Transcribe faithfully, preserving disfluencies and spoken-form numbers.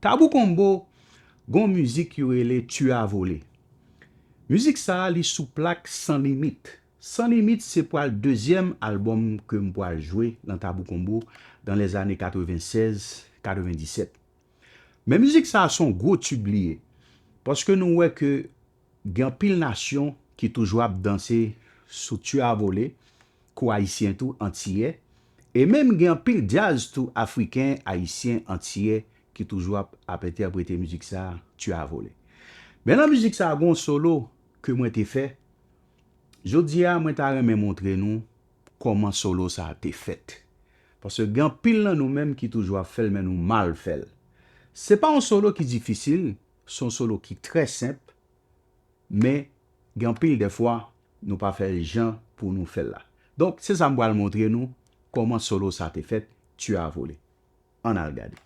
Tabou Combo, gon mizik yo rele Tu as volé. Mizik sa a, li sou plak Sans Limites. Sans Limites se pral dezyèm albòm ke m pral jwe nan Tabou Combo dans les années quatre-vingt-seize quatre-vingt-dix-sept. Men mizik sa a se yon gwo tib li ye. Paske nou wè ke gen anpil nasyon ki toujou ap danse sou Tu as volé, kou ayisyen tou, antiyè. E menm gen anpil djaz tou, afriken, ayisyen, antiyè, ki toujou ap, ap entèprete mizik sa a, Tu as volé. Men nan mizik sa a, gen yon solo ke mwen te fè. Jodi a, mwen ta renmen montre nou kòman solo sa a te fèt. Paske gen anpil nan nou menm ki toujou ap fè l, men nou mal fè l. Se pa yon solo ki difisil, se yon solo ki trè senp, men gen anpil dèfwa, nou pa fè l jan pou nou fè l la. Donk, se sa m pral montre nou, kòman solo sa te fèt, Tu as volé. Ann al gade.